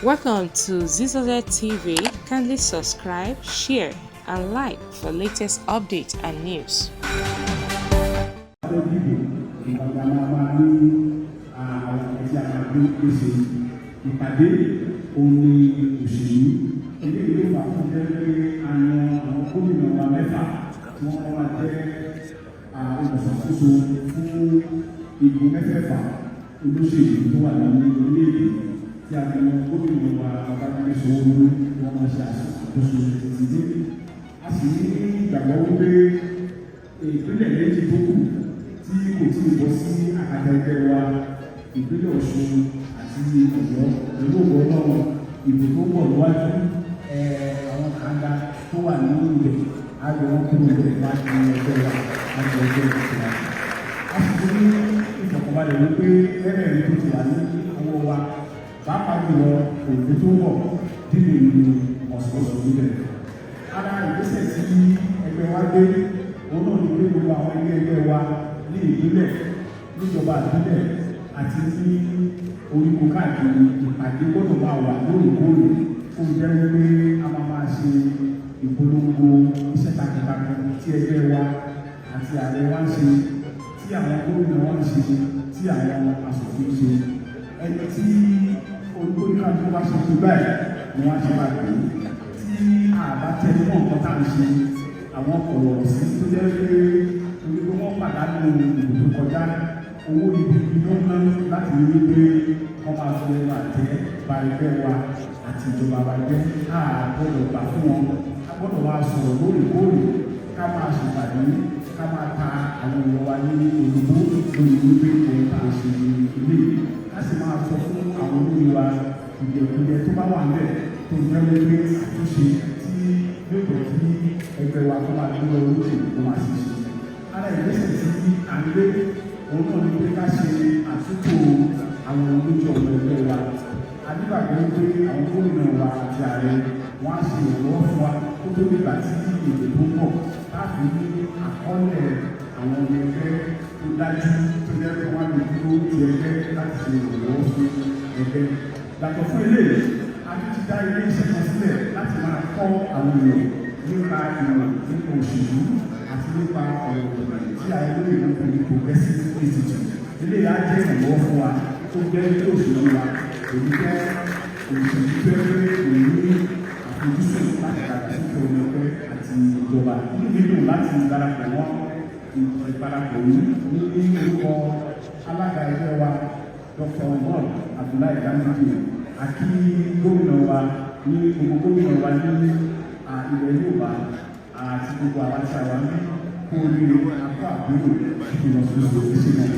Welcome to Zizoze TV. Kindly subscribe, share, and like for latest updates and news. Fẹ́ dìbò ìpàdé, a máa máa ní àwọn ẹtí a máa gbé pèsè ìpàdé òun ní òṣèlú. Ilé ìlú fà fún jẹ́ pé a yan àwọn gómìnà wa mẹ́fà tí wọ́n máa jẹ́ olùṣàkóso fún igun mẹ́fẹ̀ẹ̀fà olóṣèlú tó wà ní orílẹ̀-èdè, tí a yan gómìnà wa Babájídé Sanwó-Olú tí wọ́n máa ṣe àkóso títí. A sì ní ìgbàgbọ́ wípé ìpínlẹ̀ méjì tó kù tí kò tí ì bọ́ sí àkàtà ẹgbẹ́ wa, ìpínlẹ̀ Ọ̀ṣun àti Ọ̀yọ́, pẹ̀lú ògbọ́n náà, ìbò tó ń bọ̀ níwájú, àwọn kàńdá tó wà ní ibẹ̀ á yọ wọn kúrò bẹ̀ láti ẹgbẹ́ wa, láti ẹgbẹ́ ìtura. A sì tún ní ìfọ̀kànbalẹ̀ wípé mẹ́rẹ̀ẹ̀rin tó ti wà ní ọwọ́ wa, pàápàá jùlọ òǹdó tó ń bọ̀, dínú ìlú ọ̀sọ̀ọ̀sọ̀ níbẹ̀. Ara ìgbésẹ̀ tí ẹgbẹ́ wa gbé òun náà ni pé gbogbo àwọn ilé ẹgbẹ́ wa ní ìpínlẹ̀, níjọba ìbílẹ̀ àti ní orígun káàkiri, ìpàdé gbọ́dọ̀ máa wà lóòrèkóòrè kó jẹ́ wípé a máa máa ṣe ìpolongo iṣẹ́ takuntakun tí ẹgbẹ́ wa àti ààrẹ wa ń ṣe, tí àwọn gómìnà wa ń ṣe, tí àwọn aṣòfin ń ṣe. Ẹni tí oníkàlùkù bá ṣe tó báyìí ni wọ́n á ṣe máa pè é. Tí a bá tẹnu mọ́ nǹkan tá à ń ṣe, àwọn kọ̀rọ̀ sí tó jẹ́ pé torí pé wọ́n pàdánù ìbò tó kọjá, owó ibi ló ń ná láti rí wípé wọ́n máa fi ẹnu àtẹ́ ba ẹgbẹ́ wa àti ìjọba wa jẹ́, a gbọ́dọ̀ gbà fún wọn. A gbọ́dọ̀ máa sọ̀rọ̀ lóòrèkóòrè, ká máa ṣèpàdé, ká máa ta àwọn èèyàn wa ní olùbó lórí wípé ohun tá à ń ṣe ní ilé, ká sì máa sọ fún àwọn olórí wa kùdìẹ̀kudiẹ tó bá wà níbẹ̀ tó jẹ́ wípé àtúnṣe tí yóò jẹ́ kí ẹgbẹ́ wa kó máa gbé orókè kó máa sì ṣe. Ara ìgbésẹ̀ tí à ń gbé òun náà ni pé ká ṣe àtúntò àwọn olójú ọmọ ẹgbẹ́ wa. A nígbàgbọ́ wípé àwọn gómìnà wa àti ààrẹ wọn á ṣe ìrànlọ́wọ́ fún wa kó tó dìgbà tí èdè tó ń bọ̀ láti ní àkọọ́lẹ̀ àwọn ọmọ ẹgbẹ́ tó dájú, tó jẹ́ pé wọ́n á lè dúró ti ẹgbẹ́ láti ṣe ìrànlọ́wọ́ fún ẹgbẹ́. Yàtọ̀ fún eléyìí, a tún ti dá ilé iṣẹ́ kan sílẹ̀ láti máa kọ́ àwọn èèyàn nípa ìmọ̀ nípa òṣèlú àti nípa ọ̀rọ̀ tí àwọn olóyìnbó ń pè ní Progressive Institute. Eléyìí á jẹ́ ìrànlọ́wọ́ fún wa tó jẹ́ ilé òṣèlú wa èyí jẹ́ òṣèlú tó yẹ pé òun ní àfojúsùn láti dàgbàsókè ọmọ ẹgbẹ́ àti ìjọba. Inú mi dùn láti darapọ̀ mọ́ ìparapọ̀ yìí ní orúkọ alága ẹgbẹ́ wa, Dr. Umar Abdullahi Ganduje, àti gómìnà wa, ní gbogbo gómìnà wa ní ilẹ̀ Yorùbá àti gbogbo àwọn tí a wà ní kó oríire akọ àbúrò ìlọsílẹ̀ ìṣẹ̀lẹ̀.